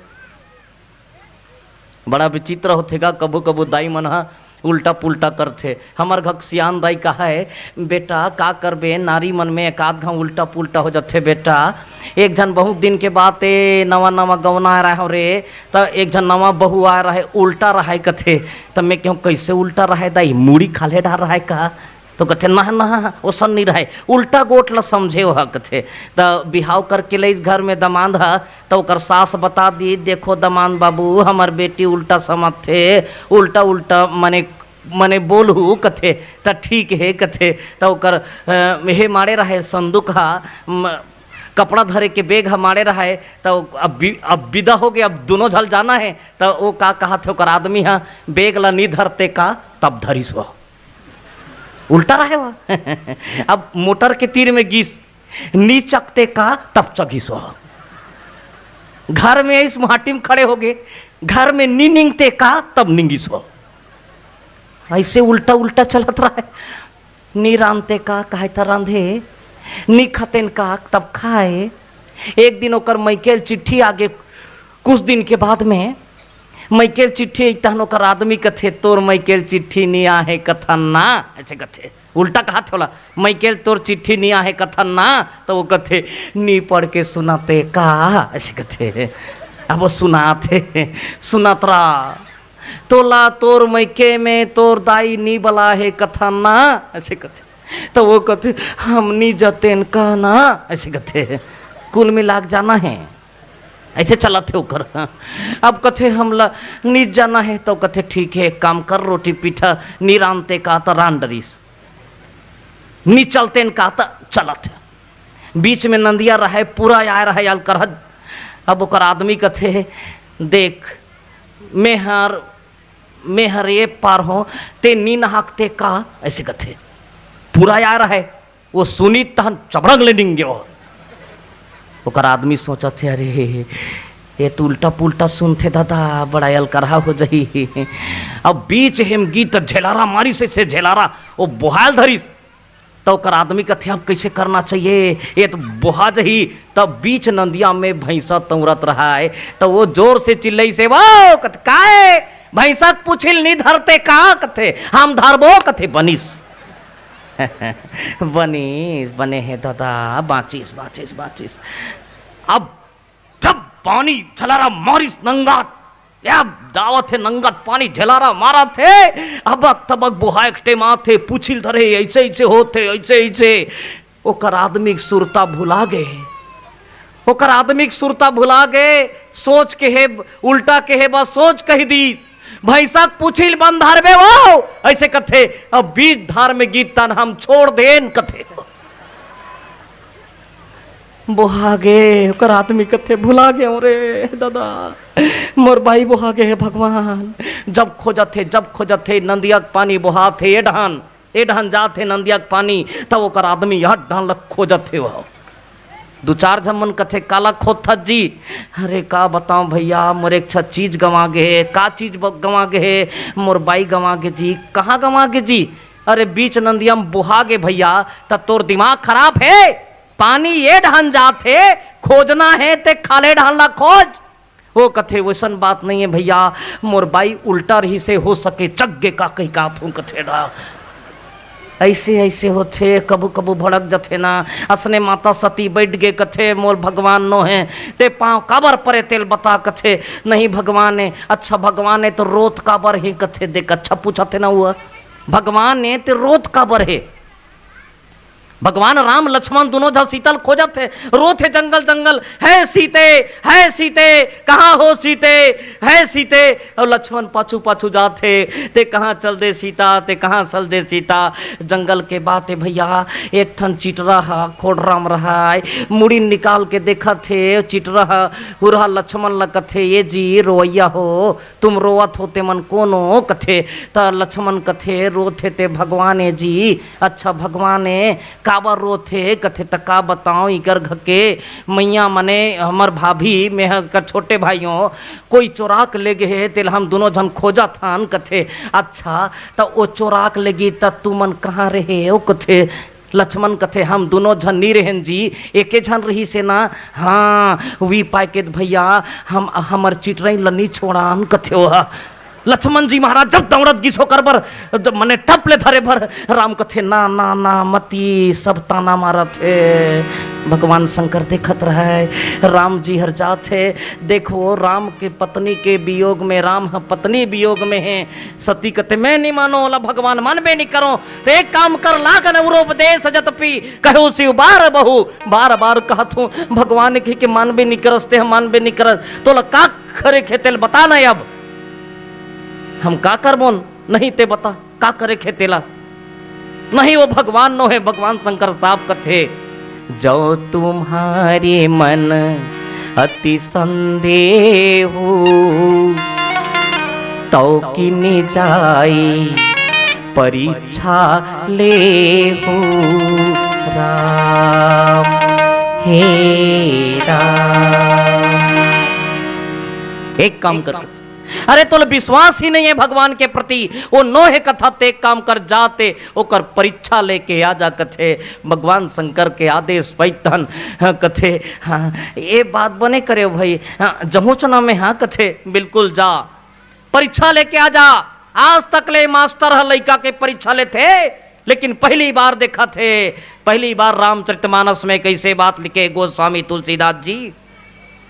बड़ा विचित्र होथे गा, कभू कभू दाई मन ह उल्टा पुल्टा करथे। हमर घर के सियान दाई कहय, "बेटा, का करबे, नारी मन में एकाध घांव उल्टा पुल्टा हो जथे बेटा। एक झन बहुत दिन के बात ए, नवा नवा गवना आय रहव रे, त एक झन नवा बहू आय रहय, उल्टा रहय कथे।" त मैं कहूँ, "कइसे उल्टा रहय दाई, मूड़ी खाल्हे डार रहय का?" तो कथे, "ना, ना, ओसन नी रहय, उल्टा गोठ ल समझे ओह," कथे। त बिहाव करके लइस घर में दमांद ह, त ओकर सास बता दी, "देखो दमांद बाबू, हमर बेटी उल्टा समझथे, उल्टा, उल्टा मने, मने बोलहू," कथे। त "ठीक हे," कथे। त ओकर, अ, हे माड़े रहय संदूक ह, म-, कपड़ा धरे के बेग ह माड़े रहय। त अब बि-, अब बिदा होगे, अब दूनों झन जाना हे। त ओ का कहत हे ओकर आदमी ह, "बेग ल नी धरते का?" तब धरिस वो। उल्टा रहे हुआ। अब मोटर के तीर में गीस, नी चकते का तब चघिस हो। घर में इस माटी में खड़े हो गए, घर में नी निंगते का तब निंगिस हो। ऐसे उल्टा उल्टा चलत रहे। नी रांधते का कहे त रांधे, नी खतेन का तब खाए। एक दिन ओकर मइकेल चिट्ठी आगे, कुछ दिन के बाद में मइकेल चिट्ठी आई, तहन ओकर आदमी कथे, "तोर मइकेल चिट्ठी नी आहे कथन ना?" ऐसे कथे, उल्टा कहा थोला, "मइकेल तोर चिट्ठी नी आहे कथन ना?" तो वो कथे, "नी पढ़ के सुनाते का?" ऐसे कथे। अब वो सुनात हे, सुनात रहा, "तोला तोर मइके में तोर दाई नी बला हे कथन ना?" ऐसे कथे। तो वो कथे, "हम नी जतेन का ना?" ऐसे कथे। कुल मिला के जाना हे। ऐसे चलत हे ओकर। अब कथे, "हमला नी जाना हे।" तो कथे, "ठीक हे, एक काम कर, रोटी पीठा नी रांधते का त रांध डरिस, नी चलतेन का त चलत हे।" बीच में नंदिया रहे, पूरा आय रहे अलकरहा। अब ओकर आदमी कथे, "देख, मेहर मेहर ए पार हो, ते नी नहाकते का?" ऐसे कथे। पूरा आय रहे, वो सुनी तहन चबड़ंग ले निंगे हो। ओकर आदमी सोचत हे, "अरे, ये तो उल्टा पुल्टा सुनथे दादा, बड़ा अलकरहा हो जाही।" अब बीच हेम गीत झेलारा मारिस, ऐसे झेलारा वो बोहाल धरिस। त ओकर आदमी कथे, "अब कैसे करना चाहिए, ये तो बोहा जही।" तब बीच नंदिया में भैंसा तौरत रहा है, त वो जोर से चिल्लई से, "वो कत काय भैंसा के पूछिल नी धरते का?" कथे, "हम धरबो।" कथे, "बनिस।" बनिस, बने हे दादा, बाँचिस, बाँचिस, बाँचिस। अब जब पानी झलारा मारिस नंगात, या दावत हे नंगात पानी झलारा मारत हे, अबक तबक बोहाय के टेम आथे, पूछिल धरे, ऐसे ऐसे होथे, ऐसे ऐसे। ओकर आदमी के सुरता भुला गे, ओकर आदमी के सुरता भुला गे। सोच के हे, उल्टा के हे, बस सोच कही दी, "भैंसा के पूछिल बन धरबे वो।" ऐसे कथे, अब बीच धार में गीत तन हम छोड़ देन कथे। बोहा गे, ओकर आदमी कथे, "भुला गे रे दादा, मोर बाई बोहा गे हे भगवान।" जब खोजत हे, जब खोजत हे, नंदिया के पानी बोहात हे, ए डहन, ए डहन जात हे नंदिया के पानी, तब ओकर आदमी यह डहन ल खोजत हे। वह दू चार झन मन कथे, "काला खोजथस जी?" "अरे का बताओं भैया, मोर एक ठा चीज गंवा गे हे।" "का चीज ब-, गंवा गे हे?" "मोर बाई गंवा गे जी।" "कहाँ गंवा गे जी?" "अरे बीच नंदिया में बोहा गे भैया।" "त तोर दिमाग खराब हे, पानी ये डहन जात हे, खोजना हे ते खाल्हे डहन ला खोज।" वो कथे, "वैसन बात नहीं है भैया, मोर बाई उल्टा रहिसे, हो सके चघ गे का कही काथों," कथे ना। ऐसे ऐसे होथे, कभू कभू भड़क जथे ना। असने माता सती बैठ गे, कथे, "मोर भगवान नो हे, ते पाँव काबर परे तेल बता?" कथे, "नहीं भगवान हे।" "अच्छा भगवान हे तो रोत काबर हे?" कथे, देख अच्छा पूछत हे ना वो, "भगवान हे ते रोत काबर हे?" भगवान राम लक्ष्मण दुनों झन सीता ल खोजत हे, रोत हे जंगल जंगल, "हे सीते, हे सीते, कहाँ हो सीते, हे सीते?" अउ लक्ष्मण पाछू पाछू जात हे, "ते कहाँ चल दे सीता, ते कहाँ चल दे सीता?" जंगल के बात हे भैया, एक ठन चिटरा ह खोड़राम रहय, मुड़ी निकाल के देखत हे, चिटरा ह हुरहा लक्ष्मण ल कथे, "ये जी रोवइया हो, तुम रोवत हो तेमन कोनो?" कथे। त लक्ष्मण कथे, "रोत हे ते भगवान हे जी।" "अच्छा भगवान हे, काबर रोत हे?" कथे, "त का बताओं, इकर घर के मइया मने हमर भाभी, मेंह कर छोटे भाई हो, कोई चोरा के ले गे हे, तेला हम दुनों झन खोजत हन।" कथे, "अच्छा, त ओ चोरा के ले गे त तुमन कहाँ रहे हो?" कथे, लक्ष्मण कथे, "हम दुनों झन नी रहेन जी, एके झन रहिसे ना।" "हाँ, वी पाय के त भैया हम, हमर चिटरई ल नी छोड़ान," कथे ओह। लक्ष्मण जी महाराज जब दौड़त गिस ओकर बर, जब मने टप ले धरे बर, राम कथे, "ना, ना, ना, मती, सब ताना मारत हे।" भगवान शंकर देखत रहय, राम जी हर जात हे। देखो, राम के पत्नी के वियोग में, राम ह पत्नी वियोग में हे। सती कथे, "मैं नी मानों ओला भगवान, मानबे नी करों।" त एक काम कर, लाग न उरोपदेस जतपि, कहूँ सिव बार बहु, बार बार कहत हूँ, भगवान कहि के मानबे नी करस, ते हम मानबे नी करस, तोला का करे के हे तेला बता न अब, हम का करबोन, नहीं ते बता, का करे के हे तेला? नहीं, वो भगवान नो हे, भगवान शंकर साफ कथे, "जो तुम्हारे मन अति संदेह, तो किन जाई परीक्षा लेहु राम, हे राम।" एक काम कर, अरे तोला विश्वास ही नहीं है भगवान के प्रति, वो नो हे कथा, ते एक काम कर, जाते ओकर परीक्षा लेके आ जा कथे। भगवान शंकर के आदेश पैतन, हाँ, कथे, हाँ, ये बात बने करे भाई, हाँ, जमोचना में, हाँ, कथे, बिल्कुल जा, परीक्षा लेके आ जा। आज तक ले मास्टर ह लइका के परीक्षा लेथे, लेकिन पहली बार देखत हे, पहली बार रामचरितमानस में कैसे बात लिखे गोस्वामी तुलसीदास जी,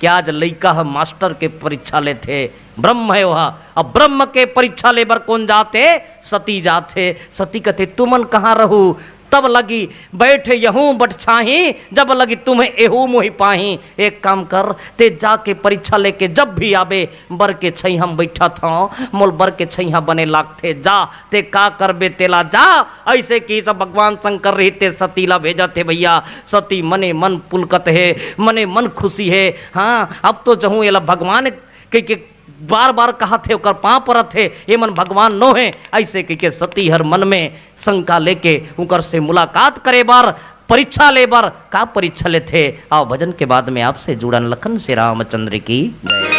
कि आज लइका ह मास्टर के परीक्षा लेथे, ब्रह्म हे वह। अब ब्रह्म के परीक्षा ले बर कोन जाथे? सती जाथे। सती कथे, "तुमन कहाँ रहू?" तब लगी बैठ यहूँ बट छाही, जब लगी तुम्हें एहू मोहि पाही। एक काम कर, ते जाके परीक्षा लेके जब भी आबे, बर के छैहा म बइठत हंव, मोल बर के छैहा बने लागथे। जा, ते का करबे तेला जा। अइसे कहिस भगवान शंकर रहिथे सती ला भेजत हे भइया। सती मने मन पुलकत हे, मने मन खुशी हे। हाँ, अब तो जहूँ एला भगवान कहिके बार बार कहत हे, ओकर पाँव परत हे, ये मन भगवान नो हे। अइसे कहिके सती हर मन में शंका लेके उंकर से मुलाकात करे बर, परीक्षा ले बर। का परीक्षा लेथे? आओ भजन के बाद में आपसे जुड़न। लखन से रामचंद्र की जय।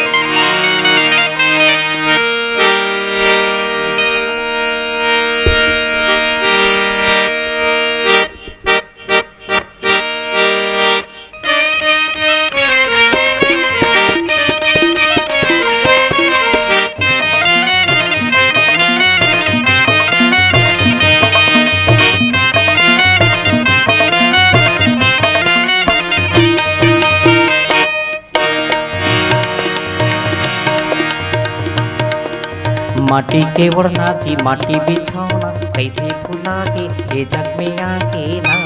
माटी के ओढ़ना जी, माटी बिछौना, कइसे भुला गे ये जग में आके ना।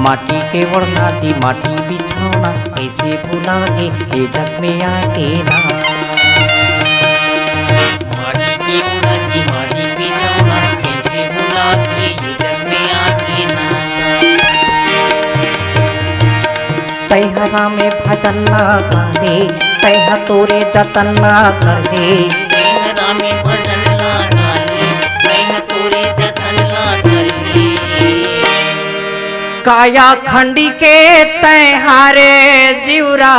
माटी के ओढ़ना जी, माटी बिछौना, कइसे भुला गे ये जग में आके ना। माटी के ओढ़ना जी, माटी बिछौना, कइसे भुला गे ये जग में आके ना। तैहा रामे भजन ला गाहे, तैहा तोरे जतन ला करहे। तैहा रामे भजन ला गाहे, तैहा तोरे जतन ला करहे। काया खंडी के तैहारे जिउरा,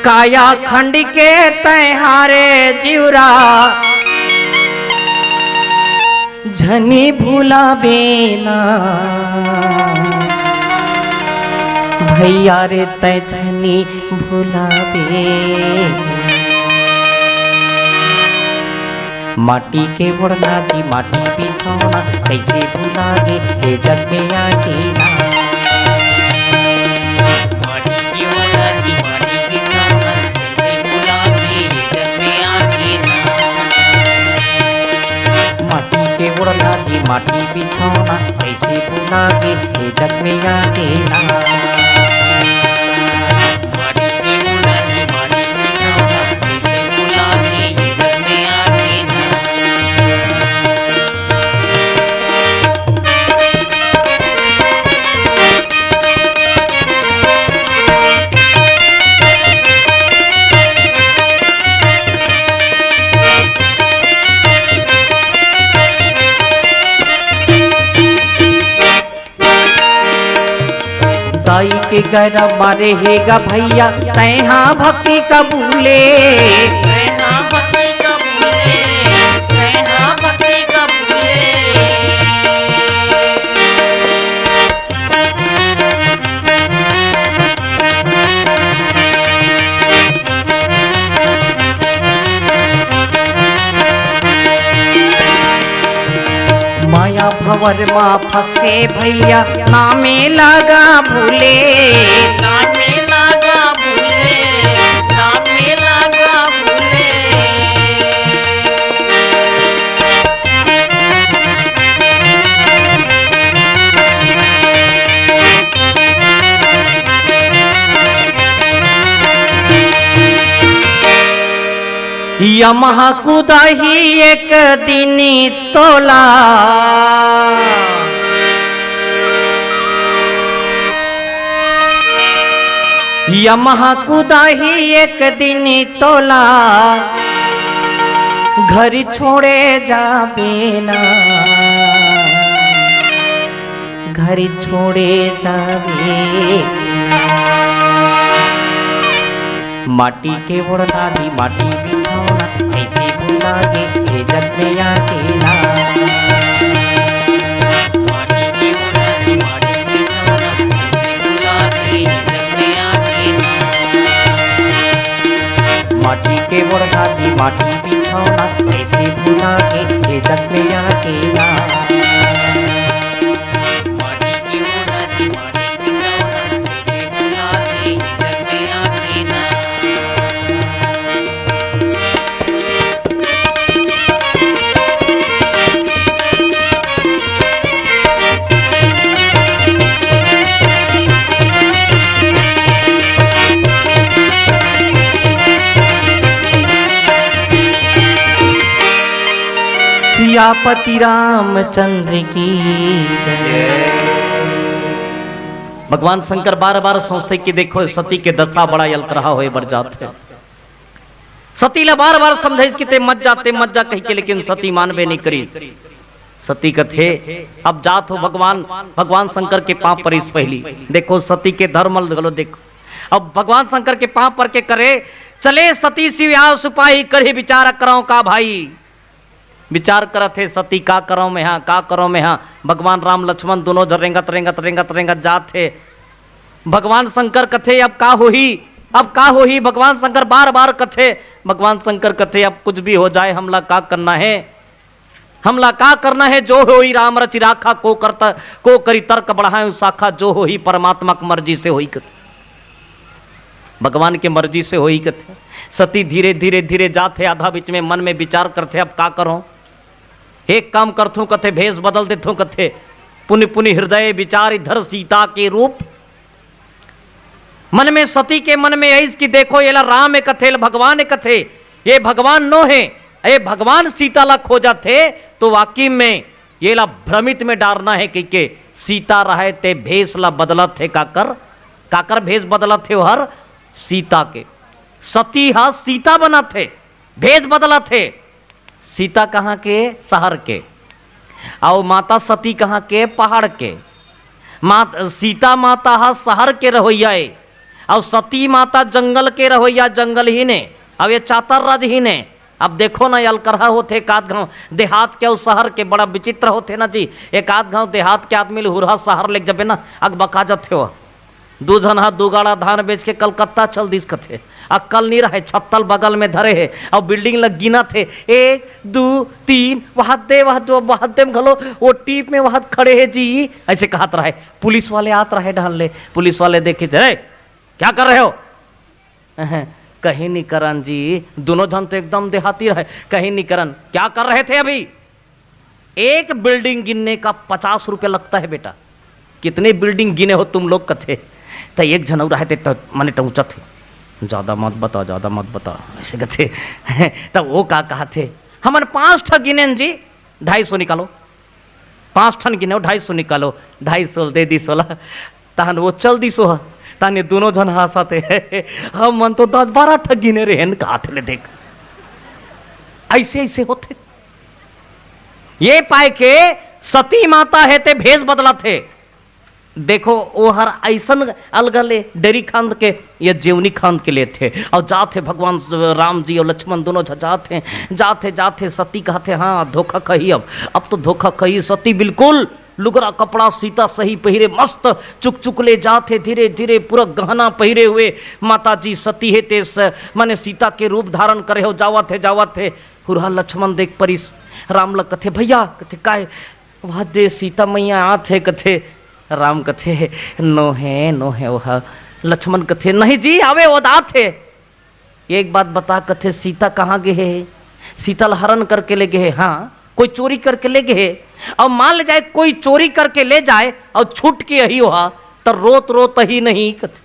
काया खंडी के तैहारे जिउरा, झनी भुलाबे ना भइया रे, तैं झनी भुलाबे। माटी के ओढ़ना जी, माटी बिछौना, कइसे भुला गे ये जग में आके ना। माटी के ओढ़ना जी, माटी बिछौना, कइसे भुला गे ये जग में आके ना। माटी के ओढ़ना जी, माटी बिछौना, कइसे भुला गे ये जग में आके ना। माटी के ओढ़ना जी, माटी बिछौना, कइसे भुला गे ये जग में आके ना। दाई के गरब मारे हे गा भइया, तैहा भक्ति कबूले। तैहा भक्ति कबूले, तैहा भक्ति कबूले। माया भंवर मा फंस के भइया, नामे लगा भूले। नामे लगा भूले, नामे लगा भूले। यमहा कुदाही एक दिन तोला, यमहा कुदाही एक दिन तोला, घर छोड़े जाबे ना। घर छोड़े जाबे। माटी के ओढ़ना जी, माटी बिछौना, कइसे भुला गे ये जग में आके ना। माटी के ओढ़ना जी, माटी बिछौना, कइसे भुला गे ये जग में आके ना। माटी के ओढ़ना जी, माटी बिछौना, कइसे भुला गे जग में आके ना। सियापति रामचंद्र की जय। भगवान शंकर बार बार सोचथे कि देखो, सती के दशा बड़ा अलकरहा होय बर जात हे। सती ला बार बार समझाइस कि ते मत जा, ते मत जा कहिके, लेकिन सती मानबे नहीं करी। सती कथे, अब जात हो भगवान, भगवान शंकर के पांव परिस पहली। देखो सती के धर्म ल घलो देखो। अब भगवान शंकर के पांव पर के करे, चले सती शिव आव सुपाही, करही विचार करौं का भाई। विचार करत हे सती, का करौं मैं हा, का करौं मैं हा। भगवान राम लक्ष्मण दोनों झन रेंगत रेंगत रेंगत रेंगत जात हे। भगवान शंकर कथे, अब का होही, अब का होही। भगवान शंकर बार बार कथे, भगवान शंकर कथे, अब कुछ भी हो जाए, हमला का करना है, हमला का करना है। जो होही राम रचि राखा, को करता, को करी तर्क बढ़ाए शाखा, जो होही परमात्मा के मर्जी से होही कथे। भगवान के मर्जी से होही कथे। सती धीरे धीरे धीरे जात हे, आधा बीच में मन में विचार करथे, अब का करौं, एक काम करथों कथे, भेष बदल देथों कथे। पुनि पुनि हृदय विचारि धर सीता के रूप। मन में, सती के मन में आइस कि देखो, एला राम ए कथे, एला भगवान ए कथे, ये भगवान नो हे, ये भगवान सीता ला खोजत हे, तो वाकई में एला भ्रमित में डारना हे कहिके सीता रहय ते भेष ला बदलत हे। काकर, काकर भेष बदलत हे ओहर? सीता के। सती ह सीता बनत हे, भेष बदलत हे। सीता कहाँ के? शहर के। अउ माता सती कहाँ के? पहाड़ के। मात-, सीता माता ह शहर के रहोइया ए, अउ सती माता जंगल के रहोइया, जंगल ही ने। अब ये चातर राज ही ने। अब देखो ना, अलकरहा होथे, एक आध गाँव देहात के अउ शहर के बड़ा विचित्र होथे ना जी। एक आध गाँव देहात के आदमी ल हुरहा शहर लेके जबे ना, अकबका जथे वो। दू झन हा दू गाड़ा धान बेच के कलकत्ता चल दिस कथे। अक्कल नी रहे, छत्तल बगल में धरे हे, अउ बिल्डिंग ल गिनत हे, एक, दू, तीन, वहाद दे, वहाद दो, वहाद दे में घलो, वो टीप में वहाद खड़े हे जी, ऐसे कहत रहे। पुलिस वाले आत रहे ढाल ले, पुलिस वाले देखे, "ए, क्या कर रहे हो?" "कहीं नहीं करन जी।" दोनों झन तो एकदम देहाती रहे, "कहीं नहीं करन।" "क्या कर रहे थे अभी?" "एक बिल्डिंग गिनने का पचास रुपया लगता है बेटा।" "कितने बिल्डिंग गिने हो तुम लोग?" कथे। त एक झन अउ रहे ते ट-, माने टहुंचत हे, "ज्यादा मत बता, ज्यादा मत बता," ऐसे कथे। तब वो का कहा थे, "हमन पांच ठा गिनेन जी।" "ढाई सौ निकालो।" "पांच ठन गिने हो, ढाई सौ निकालो।" ढाई सौ दे दिस ओला। तहन वो चल दिस ओह। तहन ये दोनों झन हंसत हे, "हमन तो दस बारह ठा गिने रहेन," कहा थे ले देख। ऐसे, ऐसे होथे। ये पाए के सती माता हे ते भेष बदलत हे। देखो, ओहर अइसन अलगा ले डेरी खांद के या जेवनी खांद के लेथे, अउ जात हे भगवान राम जी अउ लक्ष्मण दोनों झ-, जात हे, जात हे, जात हे। सती कहत हे, "हाँ, धोखा खही अब, अब तो धोखा खही।" सती बिल्कुल लुगरा कपड़ा सीता सही पहिरे, मस्त चुक चुक ले जात हे, धीरे धीरे पूरा गहना पहिरे हुए माता जी सती हे तेस, माने सीता के रूप धारण करे हो, जावत हे, जावत हे। हुरहा लक्ष्मण देख परिस, राम ल कथे, "भैया," कथे, "काय?" "वह दे सीता मैया आत हे," कथे। राम कथे, "नो हे, नो हे वह।" लक्ष्मण कथे, "नहीं जी, आवे, ओदात हे।" "एक बात बता," कथे, "सीता कहाँ गे हे?" "सीता ल हरण करके ले गे हे।" "हाँ, कोई चोरी करके ले गे हे।" "अब मान ले जाए कोई चोरी करके ले जाए अउ छूट के अही ओहा, त रोत रोत ही नहीं," कथे।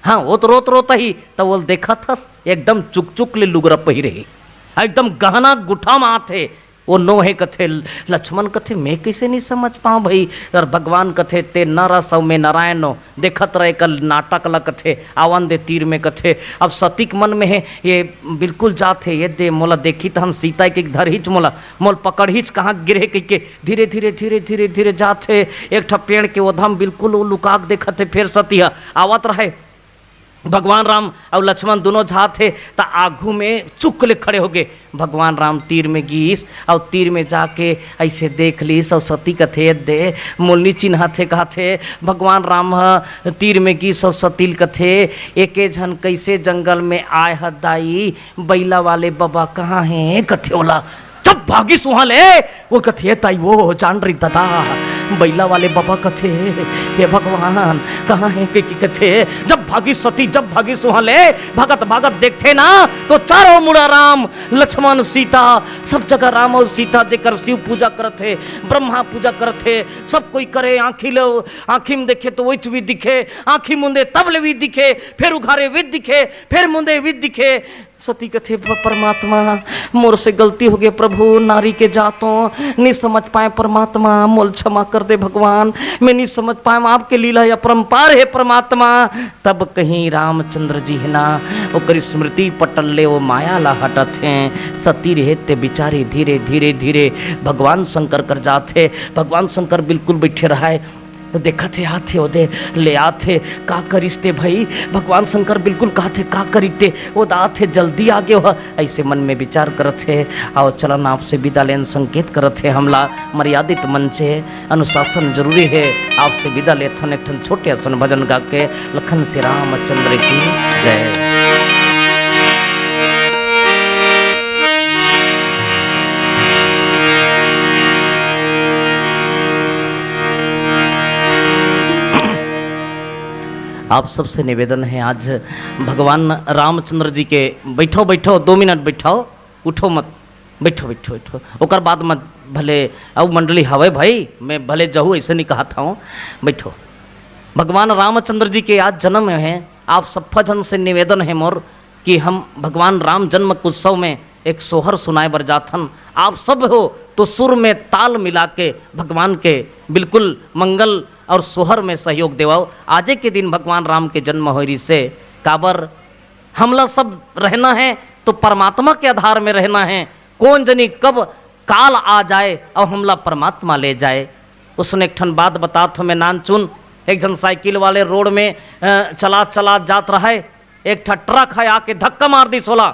"हाँ, वो तो रोत रोत ही।" त बोल, "देखत हस, एकदम चुक चुक ले लुगरा पहिरे हे, एकदम गहना गुठा म आत हे।" "वो नो हे," कथे। लक्ष्मण कथे, "मैं कइसे नहीं समझ पाऊं भाई?" अउ भगवान कथे, "ते नर अस अउ मैं नारायण नों, देखत रह एकर नाटक ल," कथे। "आवन दे तीर में," कथे। अब सती के मन में हे, ये बिल्कुल जात हे, "ये दे, मोला देखही तहन सीता के धरहीच मोला, मोल पकड़हीच, कहाँ गिरे," कहिके धीरे धीरे धीरे धीरे धीरे जात हे। एक ठा पेड़ के ओधा म बिल्कुल वो लुका के देखत हे, फेर सती ह आवत रहे। भगवान राम अउ लक्ष्मण दोनों जात हे, त आघू में चुक ले खड़े होगे। भगवान राम तीर में गीस अउ तीर में जाके अइसे देख लीस अउ सती कथे, "दे, मोल नी चिन्हत हे," कहत हे। भगवान राम ह तीर में गीस अउ सती ल कथे, "एके झन कइसे जंगल में आय ह दाई, बइला वाले बबा कहाँ हे?" कथे ओला। जब भागिस उहाँ ले, वो कथे, "ताई, वो जान रही दादा, बइला वाले बाबा कथे, हे भगवान, कहाँ हे?" कहि के कथे, "जब भागिस सती, जब भागिस उहाँ ले, भागत भागत देखथे ना, तो चारों मुड़ा राम, लक्ष्मण, सीता, सब जगह राम अउ सीता।" जेकर शिव पूजा करत हे, ब्रह्मा पूजा करत हे, सब कोई करे, आँखी ले, आँखी में देखे तो वही भी दिखे, आँखी मुंदे तब ले भी दिखे, फिर उघारे भी दिखे, फिर मुंदे भी दिखे। सती कथे, "प-, परमात्मा, मोर से गलती होगे प्रभु, नारी के जात हों, नी समझ पाएंव परमात्मा, मोल क्षमा कर दे भगवान, मैं नी समझ पाएंव, आपके लीला या अपरंपार हे परमात्मा।" तब कहीं रामचंद्र जी हे ना, ओकर स्मृति पटल ले वो माया ला हटत हे। सती रहे ते बिचारी धीरे, धीरे, धीरे भगवान शंकर कर जात हे। भगवान शंकर बिल्कुल बइठे रहय, देखत हे, आत हे, ओदे ले आत हे, "का करिस ते भई?" भगवान शंकर बिल्कुल कहत हे, "का करिस ते? ओदे आत हे, जल्दी आगे हो।" अइसे मन में विचार करत हे। अउ चलन आपसे बिदा लेन, संकेत करत हे हमला, मर्यादित मंच हे, अनुशासन जरूरी हे। आपसे बिदा लेथन एक ठन छोटे असन भजन गा के। लखन श्री रामचंद्र की जय। आप सबसे निवेदन हे, आज भगवान रामचंद्र जी के, बइठव, बइठव, दो मिनट बइठव, उठव मत, बइठव, बइठव, बइठव। ओकर बाद मत भले अउ मंडली हवय भई, मैं भले जहूँ, अइसे नी कहत हवं, बइठव। भगवान रामचंद्र जी के आज जनम हे, आप सब्बा झन से निवेदन हे मोर कि हम भगवान राम जन्म उत्सव में एक सोहर सुनाए बर जाथन। आप सब हो तो सुर में ताल मिला के भगवान के बिल्कुल मंगल अउ सोहर में सहयोग देवव। आजे के दिन भगवान राम के जन्म होय रिहिसे, काबर हमला सब रहना हे तो परमात्मा के आधार में रहना हे। कोन जनी कब काल आ जाए अउ हमला परमात्मा ले जाए। उसने एक ठन बात बतात हों मैं नानचुन, एक झन साइकिल वाले रोड में, अ, चलात चलात जात रहय, एक ठा ट्रक हे आके धक्का मार दिस ओला।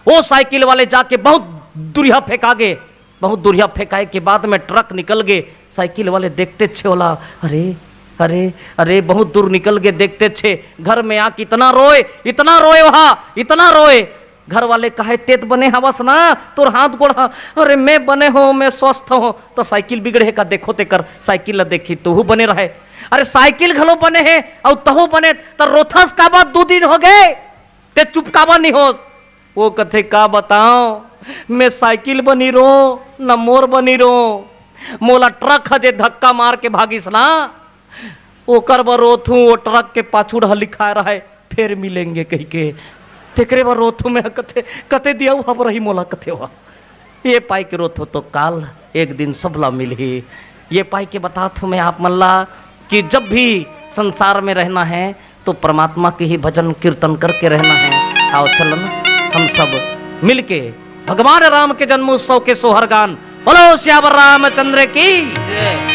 ओ साइकिल वाले जाके बहुत दुरिहा फेंका गे, बहुत दुरिहा फेंकाए के बाद में ट्रक निकल गे। साइकिल वाले देखतेच हे ओला, अरे, अरे, अरे, बहुत दूर निकल गे, देखतेच हे घर में आके इतना रोय, इतना रोय ओहा, इतना रोय। घर वाले कहय, "तें त बने हवस ना, तोर हाथ गोड़ ह।" "अरे, मैं बने हों, मैं स्वस्थ हों।" त साइकिल बिगड़े हे का, देखो तेकर साइकिल ला देखही, तहू बने रहय। "अरे, साइकिल घलो बने हे अउ तहू बने, त रोथस काबर, दू दिन होगे, तें चुप काबर नी होस?" वो कथे, "का बतावं, मैं साइकिल बनी रों, न मोर बनी रों। मोला ट्रक ह जे धक्का मार के भागिस ना, ओकर बर रोथूं, वो ट्रक के पाछू डहर लिखाय रहय, 'फिर मिलेंगे' कहिके। तेकरे बर रोथूं मैं," कथे, "कते दिया हबरही मोला," कथे ओहा। ये पाय के रोथो तो काल एक दिन सबला मिलही। ये पाय के बतात हूँ मैं आप मन ला कि जब भी संसार में रहना है तो परमात्मा के ही भजन कीर्तन करके रहना है। आओ चलन हम सब मिलके भगवान राम के जन्मोत्सव के सोहर गान। बोलो सियावर रामचंद्र की जय।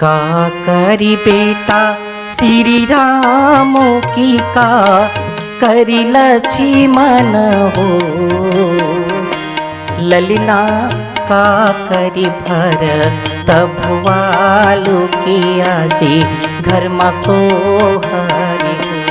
का करी बेटा श्री राम की, का करी लक्ष्मण हो। ललना का करी भरत भुआलु की, आजी घर मा सोहर हो।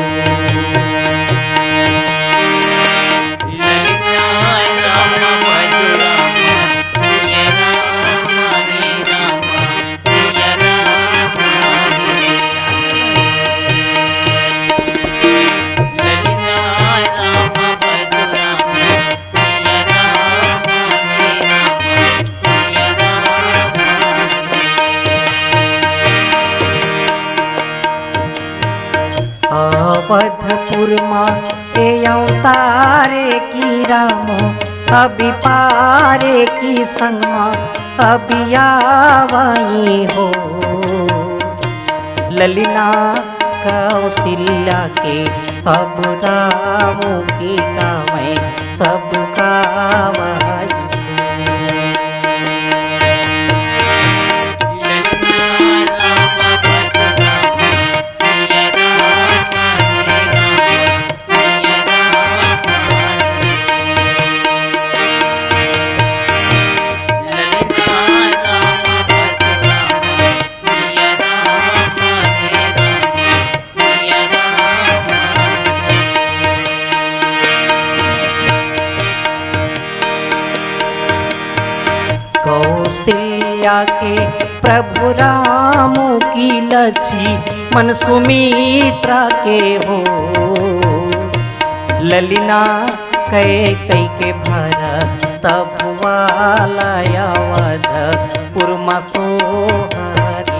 अवधपुर मा ए अवतारे की राम, अभी पारे की संग मा अभी आवई हो। ललना कौशल्या के अब राम की गावई सब गावई। अच्छी मन सुमित्रा के हो, ललिना कैकई के भरत भुआला अवधपुर म सोहर।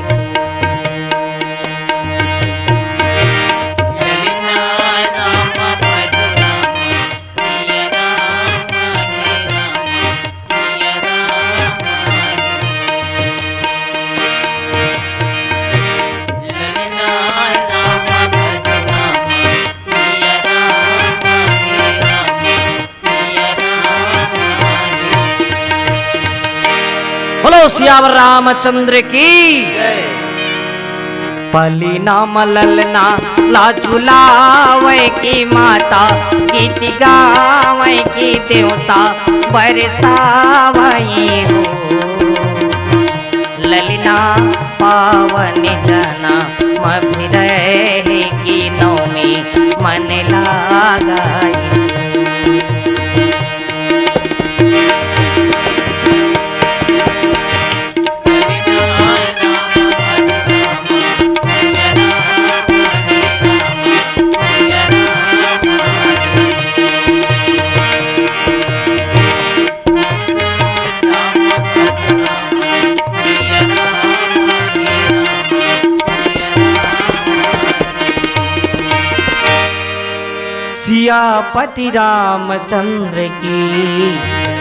बोलो सियावर रामचंद्र की। पली नाम ललना ला झुलावै की माता, गीत गावै की देवता बरसावै हो। ललना पावन जनम अभिरहे की नवमी मन लागई। सियापति रामचंद्र की।